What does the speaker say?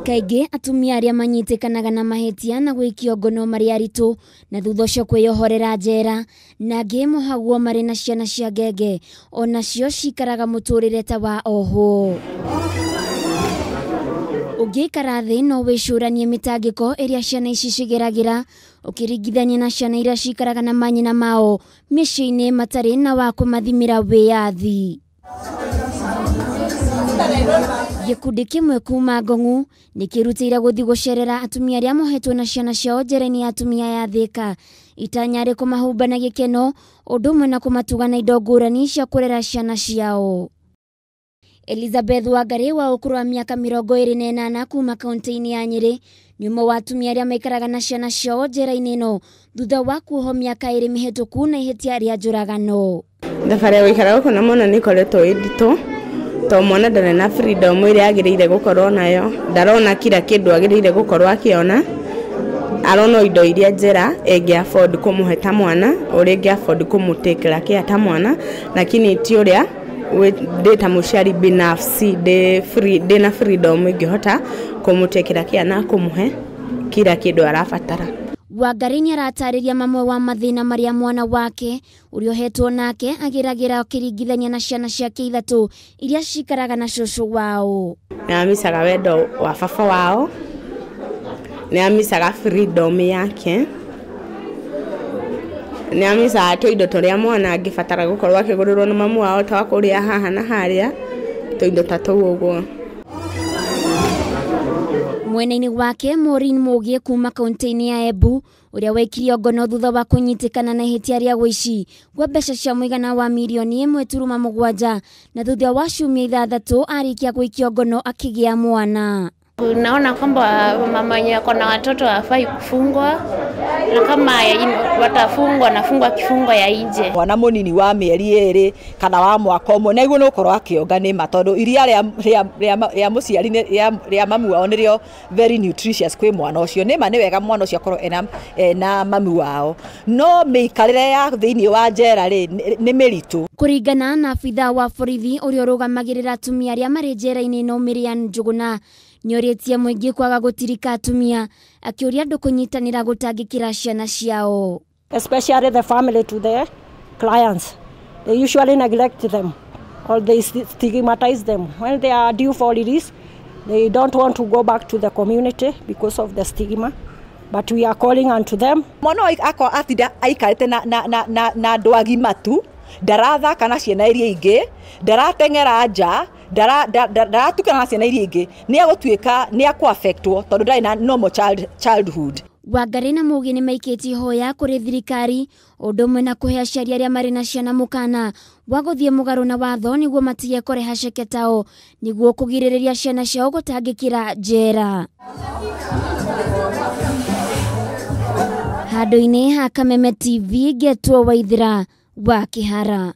Kaingĩ atumia arĩa manyitĩkanaga na mahĩtia na gwĩkio ngono marĩ aritũ na thutha ũcio kwĩyohorera njera, na angĩ mohagwo marĩ na ciana cia ngenge onacio cikaraga mũtũrĩre ta wa ohwo. Ũngĩikara thĩ no wĩcũranie mĩtangĩko ĩrĩa ciana ici cigeragĩra ũkĩringithania na ciana iria cikaraga na manyina mao mĩciĩ-inĩ matarĩ na wa kũmathimĩra wĩyathi. Gĩkundi kĩmwe kuma Ngong'u nĩkĩrutĩire gũthiĩ gũcerera atumia arĩa mohetwo na ciana ciao njera-inĩ ya atumia ya Thĩka. Itanya rĩ kũmahumba na gĩkeno ũndũ ũmwe na kũmatuga na indo ngũrani cia kũrera ciana ciao. Elizabeth Wangari wa ũkũrũ wa mĩaka 28 kuma kaunti-inĩ ya Nyĩrĩ nĩ ũmwe wa atumia arĩa maikaraga na ciana ciao njera-inĩ ĩno thutha wa kuohwo mĩaka 2 mĩhĩtũku na ihĩtia rĩa njũragano. Thabarĩ ya gũikara gũkũ na mwana nĩ ĩkoretwo ĩ nditũ to mwana ndarĩ na freedom ĩrĩa agĩrĩire gũkorwo nayo, ndarona kila kĩndũ agĩrĩire gũkorwo akĩona, arona indo iria njera ĩngĩ afford kũmũhe ta mwana, ũrĩa ĩngĩ afford kũmũtĩkĩra care ta mwana, lakini ti ũrĩa ndĩ ta mũciari binafsi ndĩ na freedom ĩngĩhota kũmũtĩkĩra care na kũmũhe kila kĩndũ arabatara. Wangari nĩaratarĩria mamwe wa mathĩna marĩa mwana wake ũrĩa ũhetwo nake ageragĩra ũkĩringithania na ciana ciake 3 iria cikaraga na cũcũ wao. Nĩamicaga wendo wa baba wao, nĩamicaga freedom yake, nĩamicaga tũindo tũrĩa mwana angĩbatara gũkorwo akĩgũrĩrwo nĩ mamu wao ta kũrĩa haha na harĩa, tũindo ta tũu ũguo. Mwena-inĩ wake Maureen Mũgĩ kuma kaunti-inĩ ya Embu ũrĩa waikirio ngono thutha wa kũnyitĩkana na ihĩtia rĩa ũici gwa mbeca cia mũigana wa mirioni 1.7 na thutha wa ciumia 6 arĩkia gũikio ngono akĩgĩa mwana. Naona kwamba mama wenye wako na watoto hawafai kufungwa, na kama watafungwa nafungwa kifungo ya nje. Mwana munini wa mĩeri 2 kana wa mwaka ũmwe na iguo nĩgũkorwo akĩonga nĩ ma tondũ iria rĩa mũciari rĩa mamu wao nĩrĩo very nutritious kwĩ mwana ũcio. Nĩ ma nĩ wega mwana ũcio akorwo ena mamu wao, no mĩikarĩre ya thĩinĩ wa njera rĩ nĩ mĩritũ. Kũringana na abithaa wa borithi ũrĩa ũrũgamagĩrĩra atumia arĩa marĩ njera-inĩ ĩno Miriam Njuguna nĩorĩtie mũingĩ kwaga gũtirika atumia akĩũria andũ kũnyitanĩra gũtangĩkĩra ciana ciao. Especially the family to their clients. They usually neglect them or they stigmatize them. When they are due for release, they don't want to go back to the community because of the stigma. But we are calling unto them. Mwana akwa atinda aikarĩte na andũ agima tu, ndarathaka na ciana iria ingĩ, ndarateng'era nja, ndaratukana na ciana iria ingĩ, nĩ agũtuĩka nĩ akũ-affectwo tondũ ndarĩ na normal childhood. Wangari na Mũgĩ nĩ maikĩtie ihoya kũrĩ thirikari ũndũ ũmwe na kũhe aciari arĩa marĩ na ciana mũkana wa gũthiĩ mũgarũ na watho nĩguo matige kũreha ceke tao nĩguo kũgirĩrĩria ciana ciao gũtangĩkĩra njera. Handũ-inĩ ha Kameme TV ngetwo Waithira wa Kĩhara.